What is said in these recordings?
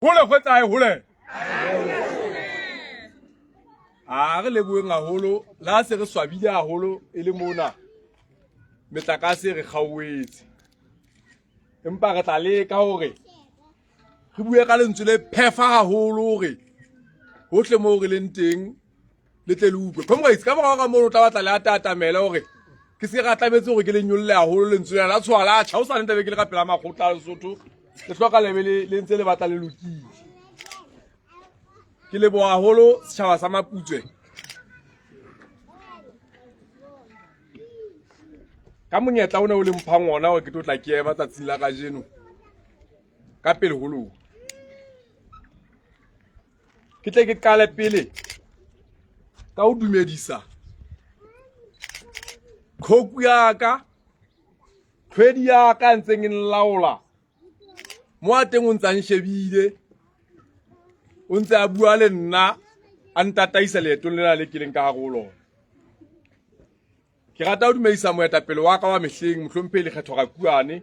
Hole kgwetsa hae hole. A re leboheng haholo le ha se re swabile haholo e le mona metlakase re kgaoetse. Empa re tla leka hore re bue ka lentswe le phefa haholo hore hohle moo re leng teng le tle le utlwe. Comrades, ka morao ka mono o tla batla le atatamele hore ke se ka tlametse hore ke le nyolle haholo lentswe lena la tshoha la tjha. O sa ntabe ke le ka pela makgotla a Lesotho le hloka lebe le ntse le batla le lokile. Ke leboha haholo setjhaba sa Maputswe ka monyetla o ne o le mphang ona hore ke tlo tla ke ema tsatsing la kajeno ka pele ho lona. Ke tle ke qale pele ka ho dumedisa qhoku ya ka, tlhwedi ya ka ntseng e nlaola mo a teng o ntse a nshebile, o ntse a bua le nna a ntataisa leetong lena le ke leng ka hare ho lona. Ke rata ho dumedisa moetapele wa ka wa mehleng mohlomphehi Lekgetho Rakuane.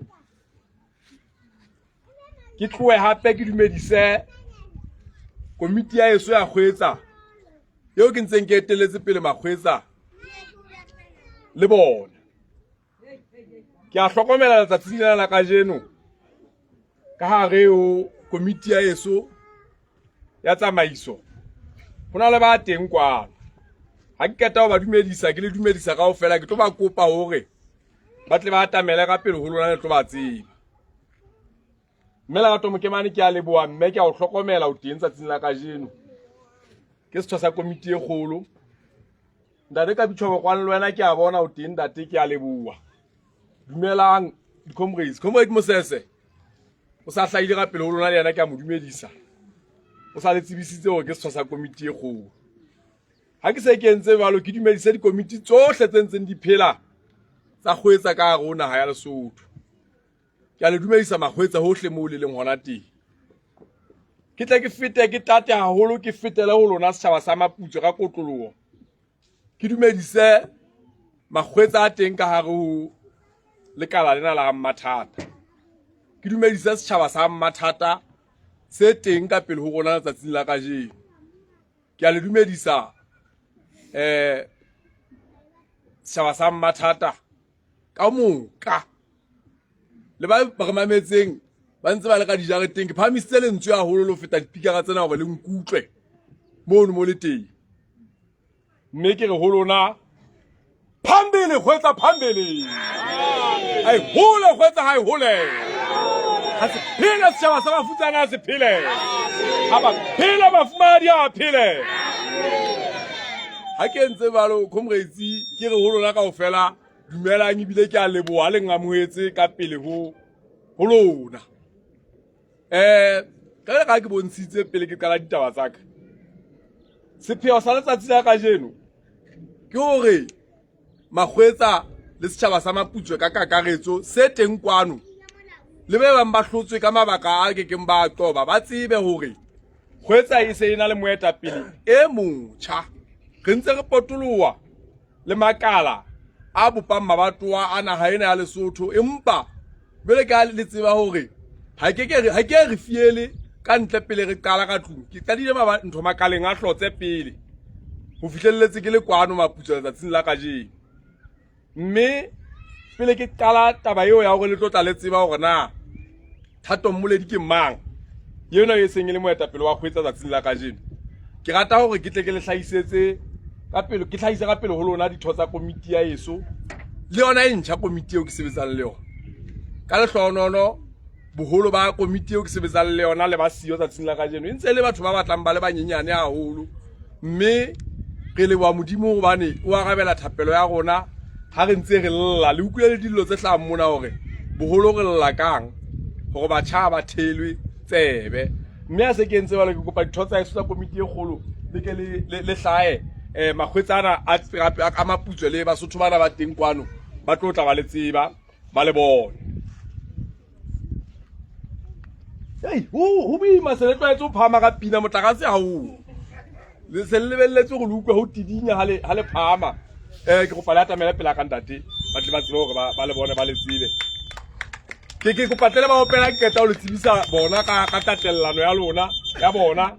Ke tlohe hape ke dumedise komiti ya eso ya kgwetsa eo ke ntseng ke eteletse pele makgwetsa le bona. Ke a hlokomela letsatsing lena la kajeno ka hare ho komiti ya eso ya tsamaiso ho na le ba teng kwano. Ha ke qeta ho ba dumedisa, ke le dumedisa kaofela, ke tlo ba kopa hore ba tle ba atamele ka pele ho lona le tlo ba tseba. Mme Lerato Mokemane ke a leboha mme ke a o hlokomela o teng tsatsing la kajeno. Ke setho sa komiti e kgolo. Ntate Kabitjhobo kwano le wena ke a bona o teng ntate ke a leboha. Dumelang di-comrades. Comrade Mosese o sa hlahile ka pele ho lona le yena ke a mo dumedisa. O sa le tsebisitse hore ke setho sa komiti e kgolo. Ha ke se ke entse jwalo ke dumedise dikomiti tsohle tse ntseng di phela tsa kgwetsa ka hare ho naha ya Lesotho. Ke a le dumedisa makgwetsa hohle moo le leng hona teng. Ke tle ke fete ke tate haholo ke fetele ho lona setjhaba sa Maputswe ka kotloloho. Ke dumedise makgwetsa a teng ka hare ho lekala lena la Mmathata. Ke dumedise setjhaba sa Mmathata se teng ka pele ho rona letsatsing la kajeno. Ke a le dumedisa setjhaba sa Mmathata ka moka le ba re mametseng ba ntse ba le ka dijareteng. Ke phahamisitse lentswe haholo le ho feta dipikara tsena hore le nkutlwe mono mo le teng. Mme ke re ho lona phambili kgwetsa phambili, ai hole kgwetsa ha e hole, ha se phele setjhaba sa bafutsana ha se phele, ha ba phele mafumahadi a phele. Ha ke entse jwalo comrades, ke re ho lona kaofela dumelang ebile ke a leboha le ngamohetse ka pele ho ho lona. Ka le ka ke bontshitse pele ke qala ditaba tsa ka. Sepheo sa letsatsi la kajeno ke hore makgwetsa le setjhaba sa Maputswe ka kakaretso se teng kwano le ba bang ba hlotswe ka mabaka a ke keng ba qoba ba tsebe hore kgwetsa e se e na le moetapele e motjha. Re ntse re potoloha le makala a bopang mabatowa a naha ena ya Lesotho, empa jwale ka le tseba hore ha ke ke ha ke re fiele ka ntle pele re qala ka tlung. Ke qadile ntho makaleng a hlotse pele ho fihlelletse ke le kwano Maputswe letsatsing la kajeno. Mme pele ke qala taba eo ya hore le tlo tla le tseba hore na Thato Mmoledi ke mang ena e seng e le moetapele wa kgwetsa tsatsing la kajeno, ke rata hore ke tle ke le hlahisetse ka pele, ke hlahise ka pele ho lona ditho tsa komiti ya eso le yona e ntjha komiti eo ke sebetsang le yona. Ka lehlohonono boholo ba komiti eo ke sebetsang le yona le ba siyo tsatsing la kajeno e ntse e le batho ba batlang ba le banyenyane haholo, mme re leboha Modimo hobane o arabela thapelo ya rona ha re ntse re lla. Le utlwile le dillo tse hlahang mona hore boholo re lla kang hore batjha ba thelwe tsebe. Mme ha se ke entse jwalo, ke kopa ditho tsa heso tsa komiti e kgolo le ke le hlahe makgwetsana a Maputswe le Basotho bana ba teng kwano ba tlo tla ba le tseba ba le bone. Hey, ho boima se le tlwaetse ho phahama ka pina motlakase ha o le se le lebelletse hore le utlwe ho tidinya ha le phahama. Ke kopa le atamele pela ka ntate ba tle ba tsebe hore ba le bone ba le tsebe. Ke ke kopa tle le ba opela ke qeta ho le tsebisa bona ka ka tatellano ya lona ya bona.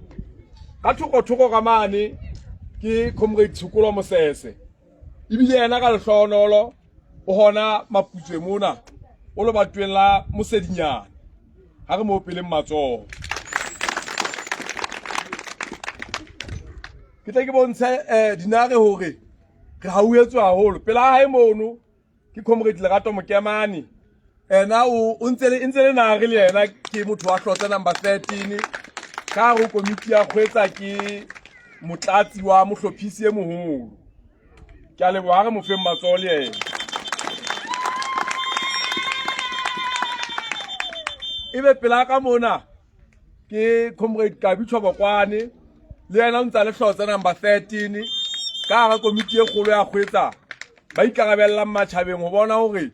Ka thoko thoko ka mane ke Comrade Tshokolo Mosese. Ebile yena ka lehlohonolo o hona Maputswe mona o lebatoweng la Mosedinyane. Ha re mo opeleng matsoho. Ke tle ke bontshe eh dinare hore re hauhetswe haholo. Pela hae mono ke Comrade Lerato Mokemane. Ena o o ntse le ntse le nare le yena ke motho wa hlotse number 13 ka hare ho komiti ya kgwetsa ke motlatsi wa mohlophisi e moholo. Ke a leboha re mo feng matsoho le yena. Ebe pela ka mona ke Comrade Kabi Tshobokwane le yena o ntse a le hlotse number 13 ka hara komiti e kgolo ya kgwetsa ba ikarabellang matjhabeng ho bona hore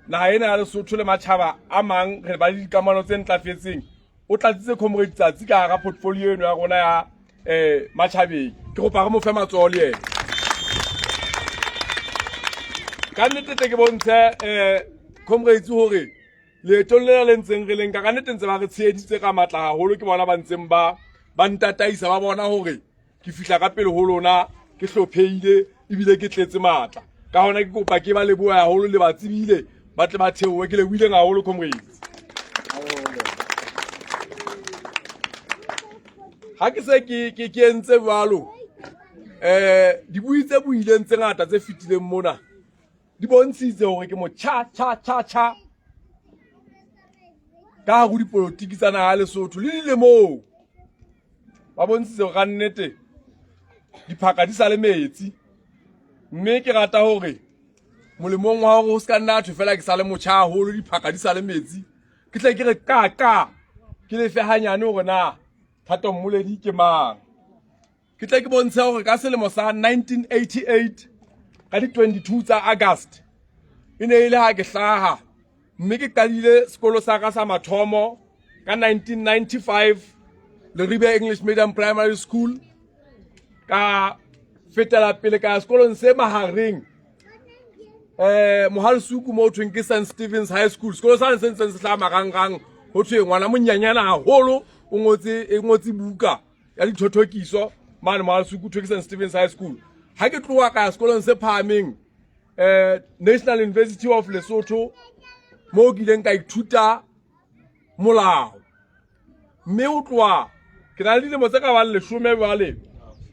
naha ena ya Lesotho le matjhaba a mang re ba le dikamano tse ntlafetseng. O tlatsitse Comrade Tsatsi ka hara portfolio eno ya rona ya eh matjhabeng. Ke kopa re mo fe matsoho le yena. Ka nnete tle ke bontshe eh Comrades hore leetong lena le ntseng re le nka ka nnete ntse ba re tsheheditse ka matla haholo ke bona ba ntseng ba ba ntataisa ba bona hore ke fihla ka pele ho lona ke hlophehile ebile ke tletse matla. Ka hona ke kopa ke ba lebohe haholo le ba tsebile ba tle ba theohe ke lebohileng haholo comrades. Ha ke se ke ke ke entse jwalo eh dibui tse buileng tse ngata tse fetileng mona di bontshitse hore ke motjha tjha tjha tjha ka hare ho dipolotiki tsa naha ya Lesotho le dilemong ba bontshitse hore ka nnete diphaka di sa le metsi mme ke rata hore molemong wa hore ho se ka nna thwe fela ke sa le motjha haholo diphaka di sa le metsi ke tle ke re ka ka ke lefe hanyane hore na Thato Mmoledi ke mang. Ke tle ke bontshe hore ka selemo sa 1988 ka di-22 tsa August e ne e le ha ke hlaha mme ke qadile sekolo sa ka sa mathomo ka 1995 Leribe English Medium Primary School ka fetela pele ka ya sekolong se mahareng eh Mohalisuku mo thweng ke St Stevens High School sekolo sa se ntseng se hlaha marangrang ho thwe ngwana monyanyana haholo o ngotse e ngotse buka ya dithothokiso mane Mohalisuku thwe ke St Stevens High School ha ke tloha ka ya sekolong se phahameng eh National University of Lesotho mo ke ileng ka ithuta molao mme o tloha ke na le dilemo tse ka bang leshome jwale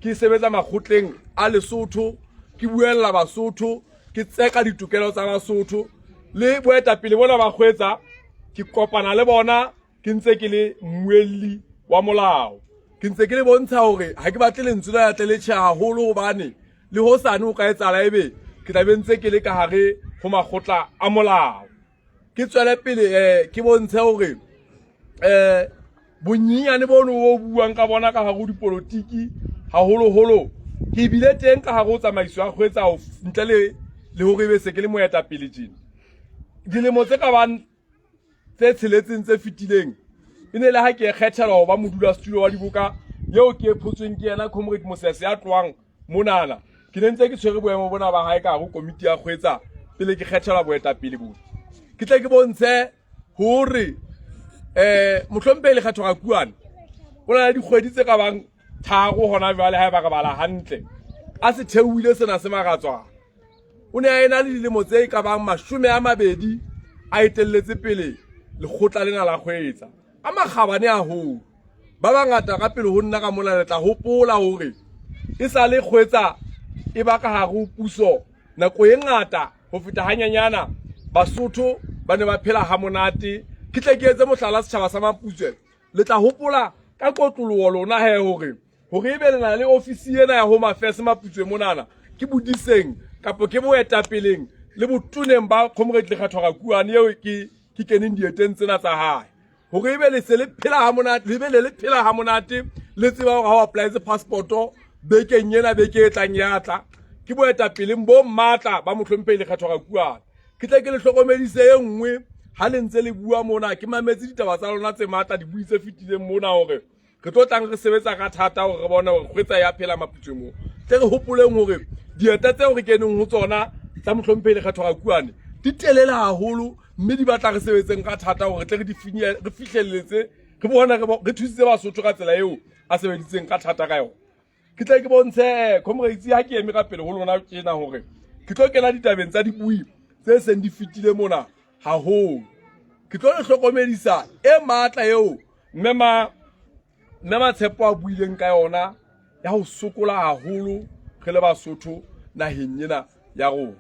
ke sebetsa makgotleng a Lesotho ke buella Basotho ke tseka ditokelo tsa Basotho le boetapele bona ba kgwetsa ke kopana le bona ke ntse ke le mmuelli wa molao ke ntse ke le bontsha hore ha ke batle lentswe la tle le tjhe haholo hobane le hosane o ka etsahala ebe ke tla be ntse ke le ka hare ho makgotla a molao ke tswele pele eh ke bontshe hore eh bonyenyane bono bo buang ka bona ka hare ho dipolotiki haholoholo ke bile teng ka hare ho tsamaiso ya kgwetsa ntle le le hore ebe se ke le moetapele tjena dilemo tse ka bang tse tsheletseng tse fetileng e ne le ha ke kgethelwa ho ba modulasetulo wa diboka eo ke e photsweng ke yena Comrade Mosese ya tlohang monana ke ne ntse ke tshwere boemo bona ba hae ka hare ho komiti ya kgwetsa pele ke kgethelwa boetapele bona ke tle ke bontshe hore eh mohlomphehi Lekgetho Rakuane o na le dikgwedi tse ka bang tharo hona jwale ha eba re bala hantle a se theohile sena se maratswana o ne a ena le dilemo tse ka bang 20 a etelletse pele lekgotla lena la kgwetsa a makgabane haholo ba bangata ka pele ho nna ka mona le tla hopola hore e sa le kgwetsa e ba ka hare ho puso nako e ngata ho feta hanyanyana Basotho ba ne ba phela ha monate ke tle ke etse mohlala setjhaba sa Maputswe le tla hopola ka kotloloho lona he hore hore ebe le na le ofisi ena ya Home Affairs Maputswe monana ke bodiseng kapo ke boetapeleng le botoneng ba Comrade Lekgetho Rakuane eo ke ke keneng dieteng tsena tsa hae hore ebe le se le phela ha monate le be le le phela ha monate le tseba hore ha o applyetse passport bekeng ena beke e tlang ya tla ke boetapeleng bo matla ba mohlomphehi Lekgetho Rakuane ke tle ke le hlokomedise e nngwe ha le ntse le bua mona ke mametse ditaba tsa lona tse matla dibui tse fetileng mona hore re tlo tlang re sebetsa ka thata hore re bone hore kgwetsa ya phela Maputswe mo tle re hopoleng hore dieta tseo re keneng ho tsona tsa mohlomphehi Lekgetho Rakuane di telele haholo. mme di batla re sebetseng ka thata hore re tle re di re fihlelletse re bone re thusitse Basotho ka tsela eo a sebeditseng ka thata ka yona. Ke tle ke bontshe eh, comrades ha ke eme ka pele ho lona tjena hore ke tlo kena ditabeng tsa dibui tse seng di fetile mona haholo. Ke tlo le hlokomedisa e matla eo mme ma Mme Matshepo a buileng ka yona ya ho sokola haholo re le Basotho naheng ena ya rona.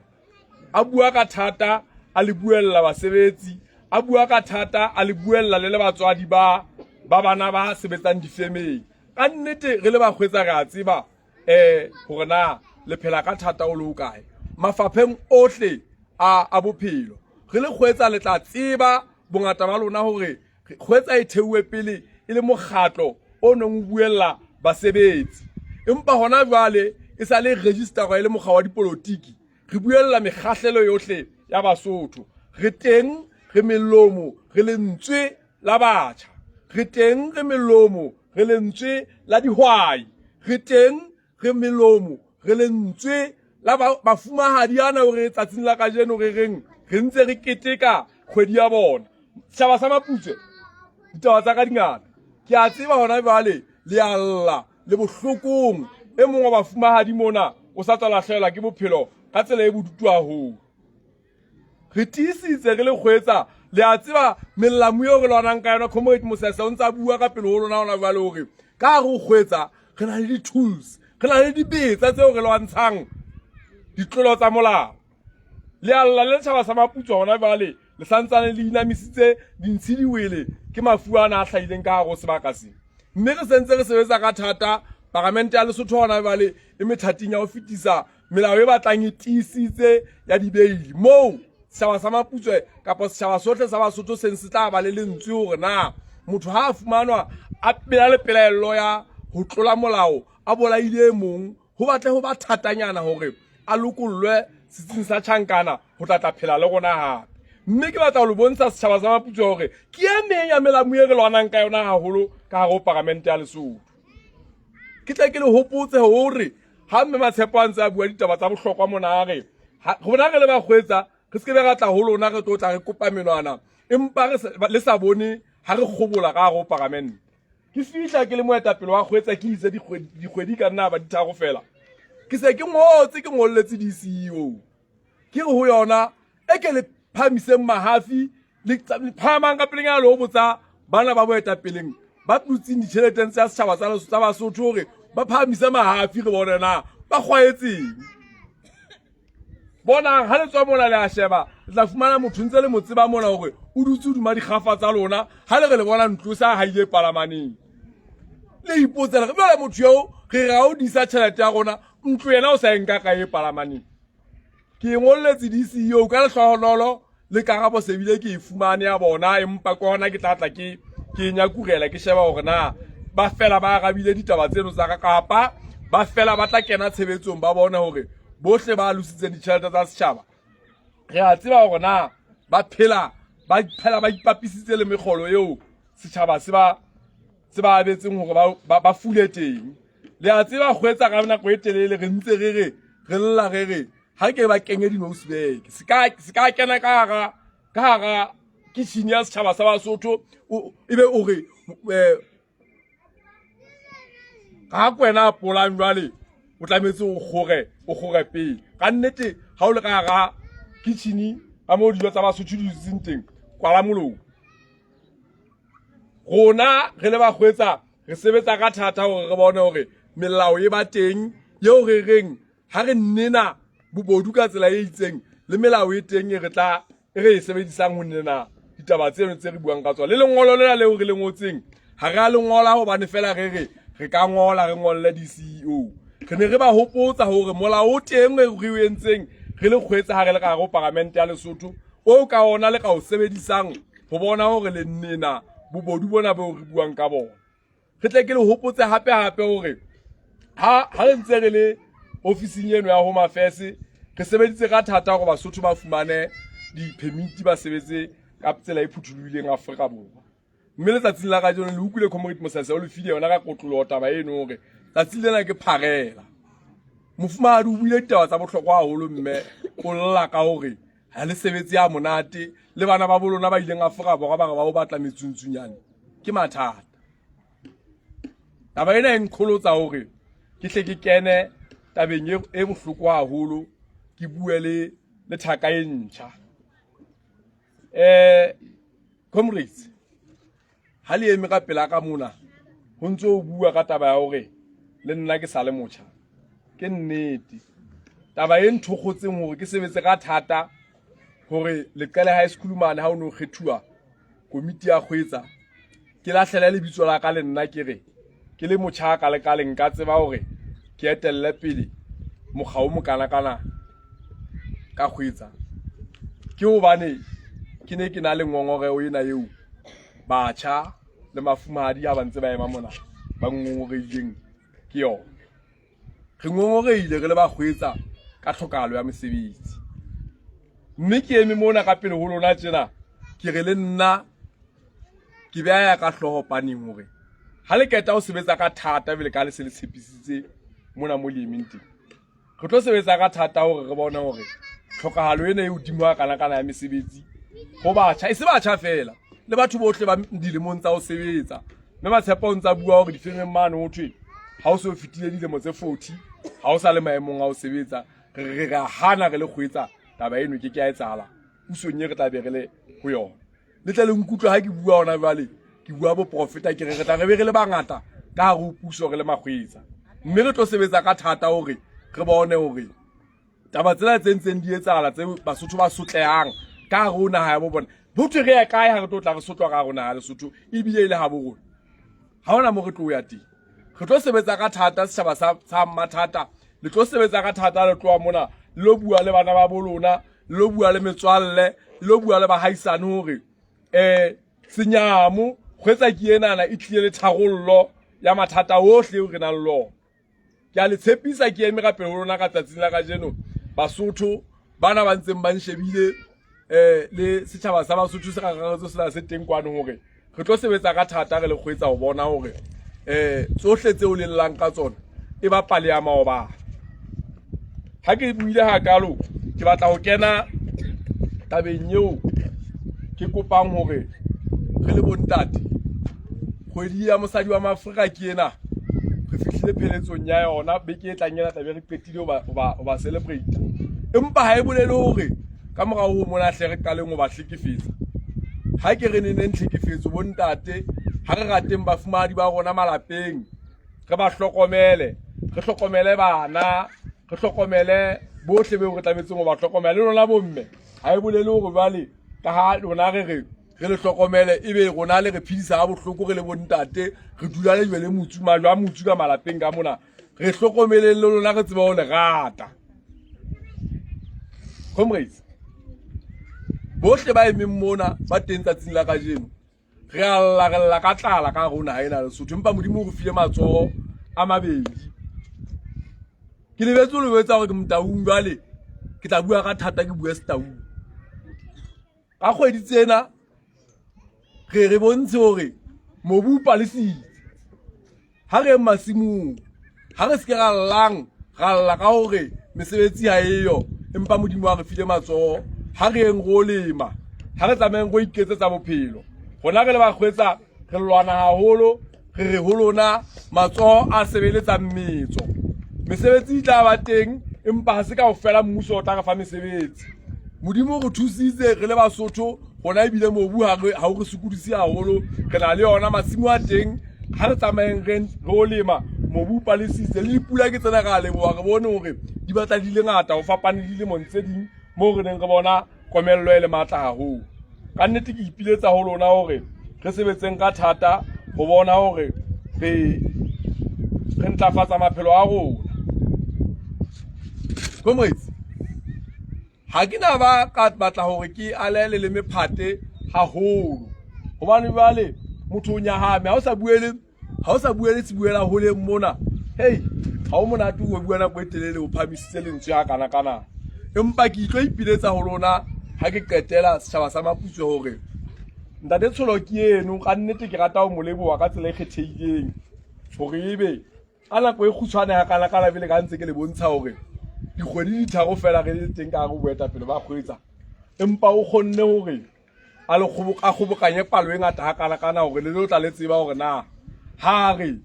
A bua ka thata a le buella basebetsi, a bua ka thata a le buella le le batswadi ba ba bana ba sebetsang difemeng. Ka nnete re le bakgwetsa re a tseba eh hore na le phela ka thata o le o kae mafapheng ohle a a bophelo. Re le kgwetsa le tla tseba bongata ba lona hore Kgwetsa e theuwe pele e le mokgatlo o neng o buella basebetsi, empa hona jwale e sa le registerwa e le mokga wa dipolotiki. Re buella mekgahlelo yohle ya Basotho. Re teng re melomo, re lentswe la batjha. Re teng re melomo, re lentswe la dihwai. Re teng re melomo, re lentswe la bafumahadi ana hore tsatsing la kajeno re reng re ntse re keteka kgwedi ya bona. Setjhaba sa Maputswe, ditaba tsa ka di ngata. Ke a tseba hona jwale le a lla le bohlokong. E mong wa bafumahadi mona o sa tswa lahlehelwa ke bophelo ka tsela e bodutu haholo. Re tiisitse re le kgwetsa, le a tseba melamu eo re lwanang ka yona. Comrade Mosese o ntse a bua ka pele ho lona hona jwale hore ka hare ho kgwetsa re na le di-tools, re na le dibetsa tseo re lwantshang ditlolo tsa molao. Le a lla le setjhaba sa Maputswa hona jwale le santsane le inamisitse dintshi di wele ke mafu ana a hlahileng ka hare ho sebaka se. Mme re sentse re sebetsa ka thata. Paramente ya Lesotho hona jwale e methating ya ho fetisa melao e batlang e tiisitse ya dibeili moo setjhaba sa Maputswe kapa setjhaba sohle sa Basotho seng se tla ba le lentswe hore na motho ha a fumanwa a pela le pelaello ya ho tlola molao a bolaile e mong ho batle ho ba thatanyana hore a lokollwe setsing sa tjhankana ho tla tla phela le rona hape. Mme ke batla ho le bontsha setjhaba sa Maputswe hore ke e meng ya melamu e re lwanang ka yona haholo ka hare ho paramente ya Lesotho. Ke tle ke le hopotse hore ha mme Matshepo a ntse a bua ditaba tsa bohlokwa mona a re rona re le bakgwetsa re se ke be ra tla ho lona re tlo tla re kopa menwana empa le sa bone ha re kgobola ka hare ho paramente. Ke fihla ke le moetapele wa kgwetsa ke itse dikgwedi ka nna ba ditharo fela. Ke se ke ngotse ke ngolletse di-CEO. Ke re ho yona e ke le phahamiseng mahafi le phahamang ka pelenyana le ho botsa bana ba boetapeleng ba tutseng ditjheleteng tsa setjhaba tsa Basotho hore ba phahamise mahafi re bone na ba kgwaetseng. Bonang ha le tswa mona le a sheba le tla fumana motho ntse le mo tseba mona hore o dutse hodima dikgafa tsa lona ha le re le bona ntlo sa haile palamaneng. Le ipotse le re jwale motho eo re re ha o disa tjhelete ya rona ntlo yena o sa e nka kae palamaneng. Ke e ngolletse di-CEO ka lehlohonolo le karabo se bile ke e fumane ya bona empa ke hona ke tla tla ke ke nyakurela ke sheba hore na ba fela ba arabile ditaba tseno tsa ka kapa ba fela ba tla kena tshebetsong ba bone hore bohle ba lositseng ditjhelete tsa setjhaba re a tseba hore na ba phela ba phela ba ipapisitse le mekgolo eo setjhaba se ba se ba abetseng hore ba ba fule teng. Le a tseba kgwetsa ka nako e telele re ntse re re re lla re re ha ke ba kenye di-nose bag se ka kena ka hara ka hara kitchen ya setjhaba sa Basotho ebe o re eh, ga kwena a polang jwale o tlametse o kgore o kgore pele ka nnete ha o le ka hara kitchen ka moo dijo tsa Basotho di dutseng teng kwala molomo. Rona re le bakgwetsa re sebetsa ka thata hore re bone hore melao e ba teng eo re reng ha re nena bobodu ka tsela e itseng le melao e teng e re tla e re e sebedisang ho nena ditaba tseno tse re buang ka tsona. Le lengolo lena leo re le ngotseng ha re a le ngola hobane fela re re re ka ngola re ngolle di-CEO. Re ne re ba hopotsa hore molao o teng e re o entseng re le kgwetsa ha re le ka hare ho paramente ya Lesotho o ka ona le ka o sebedisang ho bona hore le nena bobodu bona beo re buang ka bona. Re tle ke le hopotse hape hape hore ha ha re ntse re le ofising eno ya Home Affairs re sebeditse ka thata hore Basotho ba fumane di-permit ba sebetse ka tsela e phuthulohileng Afrika Borwa. Mme letsatsing la kajeno le utlwile Comrade Mosese o le file yona ka kotloloho taba eno hore tsatsing lena ke pharela. Mofumahadi o buile ditaba tsa bohlokwa haholo mme o lla ka hore Ha le sebetse ya monate le bana ba bolona ba ileng Afrika Borwa ba re ba o batla metsuntsunyane ke mathata. Taba ena e nkholotsa hore ke hle ke kene tabeng e bohloko haholo, ke bue le le thaka e ntjha. Comrades, ha le eme ka pela ka mona ho ntse o bua ka taba ya hore le nna ke sa le motjha, ke nnete. Taba e nthokgotseng hore ke sebetse ka thata hore Leqele High School mane ha o no kgethuwa komiti ya kgwetsa, ke lahlele lebitso la ka le nna ke re ke le motjha ka le ka le nka tseba hore ke etelle pele mokga o mokanakana ka kgwetsa, ke hobane ke ne ke na le ngongoreo ena eo batjha le mafumahadi ha ba ntse ba ema mona ba ngongoreileng ke yona. Re ngongoreile re le bakgwetsa ka tlhokahalo ya mesebetsi, mme ke eme mona ka pele ho lona tjena ke re le nna ke beha ya ka hlooho paneng hore ha le qeta ho sebetsa ka thata pele ka le se le tshepisitse mona mo le emeng teng, re tlo sebetsa ka thata hore re bone hore tlhokahalo ena e hodimo ha kana-kana ya mesebetsi ho batjha, e se batjha feela le batho bohle ba dilemong tsa ho sebetsa. Mme Matshepo o ntsa bua hore difemeng mane ho thwe ha o se o fetile dilemo tse 40 ha o sa le maemong a ho sebetsa. Re re hana re le kgwetsa taba eno ke ke ya etsahala pusong e re tla be re le ho yona. Le tle le nkutlwe ha ke bua hona jwale, ke bua boprofeta ke re re tla re be re le bangata ka hare ho puso re le makgwetsa, mme re tlo sebetsa ka thata hore re bone hore taba tsena tse ntseng di etsahala tse Basotho ba sotlehang ka hare ho naha ya bo bona, ho thwe re ya kae ha re tlo tla re sotlwa ka hare ho naha ya Lesotho ebile e le ha bo rona? Ha hona mo re tlo ya teng. Re tlo sebetsa ka thata setjhaba sa mathata, le tlo sebetsa ka thata le tloha mona le lo bua le bana ba bo lona, le lo bua le metswalle, le lo bua le bahaisane hore senyamo kgwetsa ke enana e tlile le tharollo ya mathata ohle eo re nang le ona. Ke a le tshepisa, ke eme ka pele ho lona ka tsatsing la kajeno, Basotho bana ba ntseng ba nshebile le setjhaba sa Basotho se kakaretso sena se teng kwano, hore re tlo sebetsa ka thata re le kgwetsa ho bona hore tsohle tseo le llang ka tsona e ba pale ya maobane. Ha ke buile hakalo, ke batla ho kena tabeng eo ke kopang hore re le bontate, kgwedi ya mosadi wa Maafrika ke ena, re fihlile pheletsong ya yona. Beke e tlang ena tlabe re qetile ho ba celebrate, empa ha e bolele hore ka morao ho mona hle re qaleng ho ba hlekefetsa. Ha ke re neneng tlhekefetso bontate, ha re rateng bafumahadi ba rona malapeng, re ba hlokomele, re hlokomele bana, re hlokomele bohle beo re tlametseng ho ba hlokomela. Le lona bomme, ha e bolele hore jwale ka ha lona re re re le hlokomele ebe rona le re phedisa ha bohloko re le bontate, re dula le jwele motsu majwe a motsu ka malapeng ka mona. Re hlokomeleng le lona, re tsebe ho le rata. Comrades, bohle ba emeng mona ba teng tsatsing la kajeno, re a lla, re lla ka tlala ka hare ho naha ena Lesotho, empa Modimo o re file matsoho a mabedi. Ke lebetse ho le jwetsa hore ke Motaung, jwale ke tla bua ka thata, ke bue Setaung. Ka kgwedi tsena re re bontshe hore mobu o palesitse. Ha re masimong, ha re se ke ra llang, ra lla ka hore mesebetsi ha eyo, empa Modimo a re file matsoho. Ha re yeng ro lema, ha re tsamayeng ro iketsetsa bophelo. Rona re le bakgwetsa re lwana haholo, re re ho lona matsoho a sebeletsa mmetso. Mesebetsi e tla ba teng, empa ha se kaofela mmuso o tla re fa mesebetsi. Modimo o re thusitse re le Basotho, rona ebile mobu ha o re sokodise haholo, re na le yona masimo a teng. Ha re tsamayeng re o lema, mobu o palesitse, le dipula ke tsena re a leboha, re bone hore di batla di le ngata ho fapane le dilemong tse ding moo re neng re bona komello e le matla haholo. Ka nnete ke ipiletsa ho lona hore re sebetseng ka thata ho bona hore re ntlafatsa maphelo a rona. Comrades, ha ke na ba ka batla hore ke ale leleme phate haholo, hobane jwale motho o nyahame ha o sa buele, ha o sa buele sebuela holeng mona. Hei, ha o monate o bua nako e telele o phamisitse lentswe ha kana kana. Empa ke tlo ipiletsa ho lona ha ke qetela setjhaba sa Maputswe hore Ntate Tsholo ke eno, ka nnete ke rata ho mo leboha ka tsela e kgethehileng hore ebe ka nako e kgutshwane ha kana kana pele ka ntse ke le bontsha hore dikgwedi di tharo fela re le teng ka hare ho boetapele ba kgwetsa. Empa o kgonne hore a le a kgobokanye palo e ngata hakanakana hore le tlo tla le tseba hore na ha re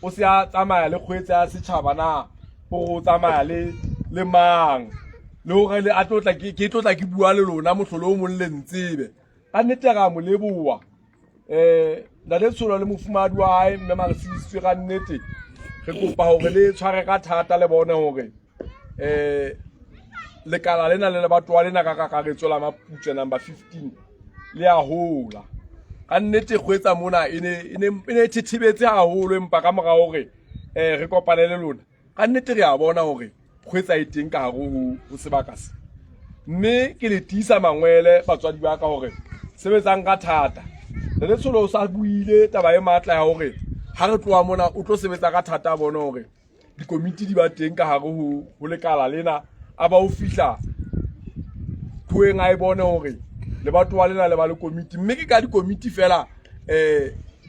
o se a tsamaya le kgwetsa ya setjhaba na hore o tsamaya le le mang le hore le a tlo tla ke tlo tla ke bua le lona mohlolo o mong le ntsebe. Ka nnete ra mo leboha um ntate Tsholo le mofumahadi wa hae mme Maresisitswe. Ka nnete re kopa hore le tshware ka thata le bone hore um lekala lena le lebatowa lena ka kakaretso la Maputswe number 15 le a hola. Ka nnete kgwetsa mona e ne e thethebetse haholo, empa ka mora hore um re kopane le lona, ka nnete re a bona hore kgwetsa e teng ka hare ho sebaka se. Mme ke le tiisa mangwele, batswadi ba ka, hore sebetsang ka thata. Le Letsholo o sa buile taba e matla ya hore ha re tloha mona o tlo sebetsa ka thata, a bone hore dikomiti di ba teng ka hare ho lekala lena. A ba o fihla khoeng a e bone hore lebatowa lena le ba le komiti, mme ke ka dikomiti fela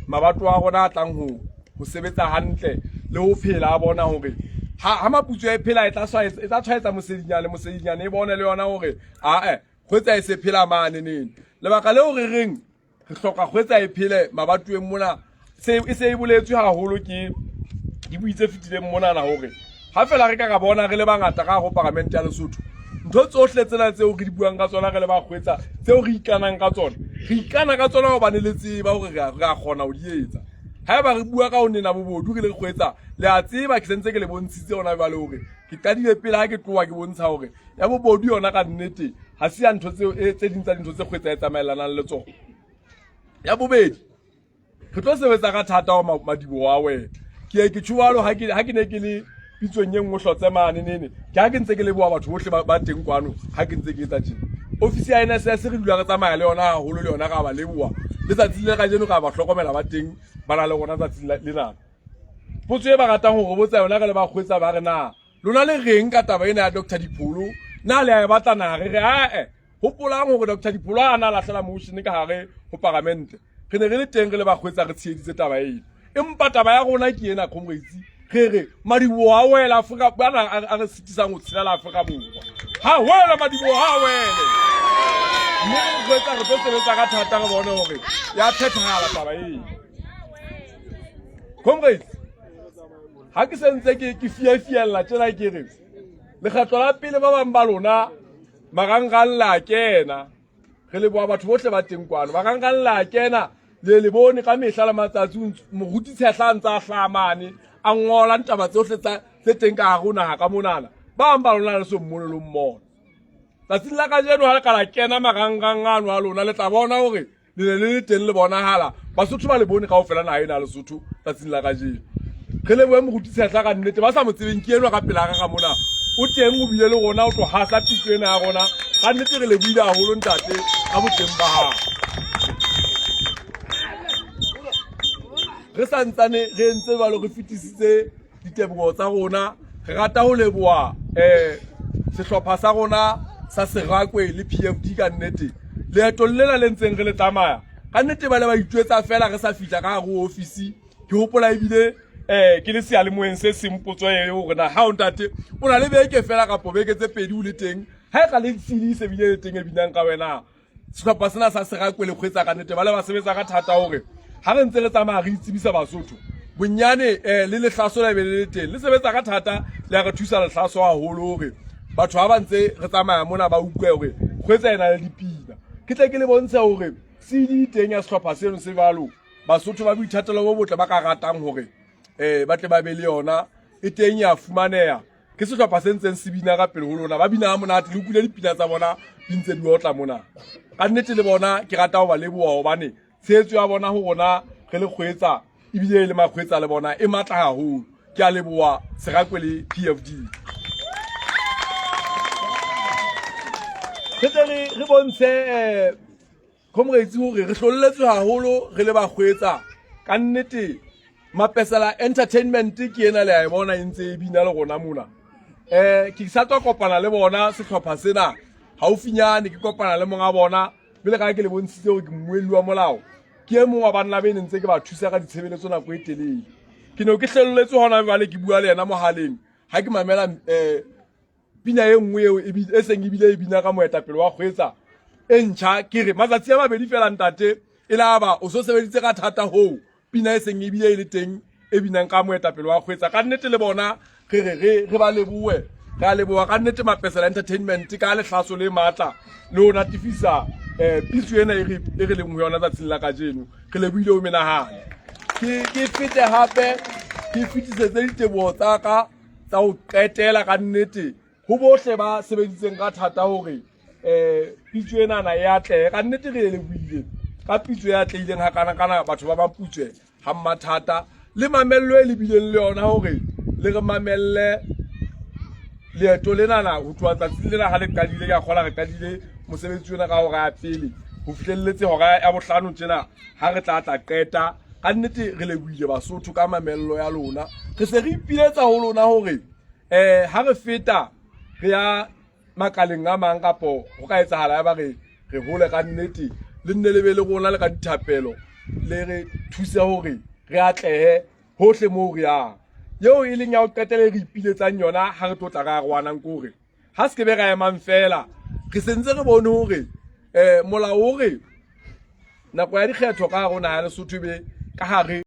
mabatowa a rona a tlang ho sebetsa hantle le ho phela. A bona hore ha Maputso e phela e tla tshwaetsa Mosedinyane, Mosedinyane e bone le yona hore ae kgwetsa e se phela mane nene. Lebaka leo re reng re hloka kgwetsa e phele mabatoweng mona e se e boletswe haholo ke dibui tse fetileng monana, hore ha fela re ka ra bona re le bangata ka ho paramente ya Lesotho, ntho tsohle tsena tseo re di buang ka tsona re le bakgwetsa, tseo re ikanang ka tsona, re ikana ka tsona hobane le tseba hore re a kgona ho di etsa. Haeba re bua ka ho nena bobodu re le kgwetsa, le a tseba ke sentse ke le bontshitse hona jwale hore ke qadile pele ha ke tloha ke bontsha hore ya bobodu yona ka nnete ha se ya ntho tseo tse ding tsa dintho tse kgwetsa e tsamaelanang le tsona. Ya bobedi, re tlo sebetsa ka thata ho madiboho a wena. Ke ye ke tjho ha ke ne ke le pitsong e nngwe hlotse mane nene, ke ha ke ntse ke leboha batho bohle ba teng kwano. Ha ke ntse ke etsa tjena, ofisi ya NSS re dula re tsamaya le yona haholo, le yona ra ba leboha. Letsatsi le kajeno ra ba hlokomela, ba teng, ba na le rona tsatsing lenana. Potso e ba ratang ho re botsa yona re le bakgwetsa, ba re, na lona le reng ka taba ena ya Dr Dipholo? Na le a e batla? Na re re ae? Hopolang hore Dr Dipholo a na lahlela motion ka hare ho paramente, re ne re le teng re le bakgwetsa, re tsheheditse taba eno. Empa taba ya rona ke ena, comrades, re re madiboho a wela Afrika bana a re sitisang ho tshelela Afrika Borwa. Ha wela madiboho, ha wele. Mme re kgwetsa re tlo sebetsa ka thata re bone hore ya phethahala taba eno. Comrades, ha ke sentse ke fiafiella tjena, ke re lekgetlo la pele ba bang ba lona marangrang la kena. Re leboha batho bohle ba teng kwano. Marangrang la kena, le le bone ka mehla le matsatsi moruti Tshehla a ntse a hlaha mane a ngola ntaba tsohle tse teng ka hare ho naha ka monana. Ba bang ba lona le so mmone lo mmona tsatsing la kajeno. Ha le ka la kena marangrang ano a lona, le tla bona hore le ne le le teng, le bonahala. Basotho ba le bone kaofela naha ena ya Lesotho tsatsing la kajeno. Re lebohe moruti Tshehla ka nnete. Ba sa mo tsebeng, ke enwa ka pela ka ka mona, o teng, o bile le rona o tlo hasa pitso ena ya rona. Ka nnete re lebohile haholo, ntate, ka boteng ba hao. Re sa ntsane re entse jwalo, re fetisitse diteboho tsa rona. Re rata ho leboha sehlopha sa rona sa Serakwe le PFD. Ka nnete leeto lena le ntseng re le tsamaya, ka nnete ba le ba itjwetsa fela re sa fihla ka hare ho ofisi. Ke hopola ebile ke le seyalemoyeng se seng, potso e hore na ha o ntate o na le beke fela kapo beke tse pedi o le teng, ha e ka le CD se bile le teng e binang ka wena. Sehlopha sena sa Serakwe le kgwetsa, ka nnete ba le ba sebetsa ka thata hore ha re ntse re tsamaya re itsebisa Basotho bonyane le lehlaso la be le le teng. Le sebetsa ka thata, le a re thusa lehlaso haholo hore batho ha ba ntse re tsamaya mona ba utlwe hore kgwetsa e na le dipina. Ke tle ke le bontshe hore CD teng ya sehlopha seno se jwalo. Basotho ba boithatelo bo botle ba ka ratang hore ba tle ba be le yona, e teng, ya fumaneha. Ke sehlopha se ntseng se bina ka pele ho lona, ba bina ha monate, le utlwile dipina tsa bona di ntse di otla mona. Ka nnete le bona ke rata ho ba leboha hobane tshehetso ya bona ho rona re le kgwetsa ebile e le makgwetsa le bona e matla haholo. Ke a leboha Serakwe le PFD. Re tle re bontshe comrades hore re hlolletswe haholo re le bakgwetsa. Ka nnete Mapesela Entertainment ke ena, le a e bona e ntse e bina le rona mona. Ke sa tswa kopana le bona sehlopha sena haufinyane, ke kopana le monga bona pele ka ke le bontshitse hore ke mmuelli wa molao. Ke e mong wa banna be ne ntse ke ba thusa ka ditshebeletso nako e telele. Ke ne ke hlelletswe hona jwale ke bua le yena mohaleng ha ke mamela pina e nngwe eo e seng ebile e bina ka moetapele wa kgwetsa. e ntjha. Ke re matsatsi a mabedi fela ntate, e la ba o so sebeditse ka thata hoo pina e seng ebile e le teng e binang ka moetapele wa kgwetsa. Ka nnete le bona re re re re ba leboe, re a leboa ka nnete Mapesela Entertainment ka lehlaso le matla le ho natifisa pitso ena e re leng ho yona tsatsing la kajeno. Re lebohile ho menahane. Ke fete hape ke fetisetse diteboho tsa ka tsa ho qetela ka nnete ho bohle ba sebeditseng ka thata hore pitso enana e atlehe. Ka nnete re lebohile ka pitso e atlehileng hakana-kana batho ba Maputswe ha Mmathata, le mamello e lebileng le yona hore le re mamelle leeto lenana ho tloha tsatsing lena ha le qadile. Ke a kgola re qadile mosebetsi ona ka hora ya pele ho fihlelletse hora ya bohlano tjena ha re tla tla qeta. Ka nnete re lebohile Basotho ka mamello ya lona. Re se re ipiletsa ho lona hore ha re feta re ya makaleng a mang kapo ho ka etsahala ya ba re re hole ka nnete, le nne le be le rona le ka dithapelo le re thuse hore re atlehe hohle moo re yang. Eo e leng ya ho qetela e re ipiletsang yona ha re tlo tla re arohanang ke hore ha se ke be ra emang fela, re sentse re bone hore molao o re nako ya dikgetho ka hare ho naha ya Lesotho e be ka hare.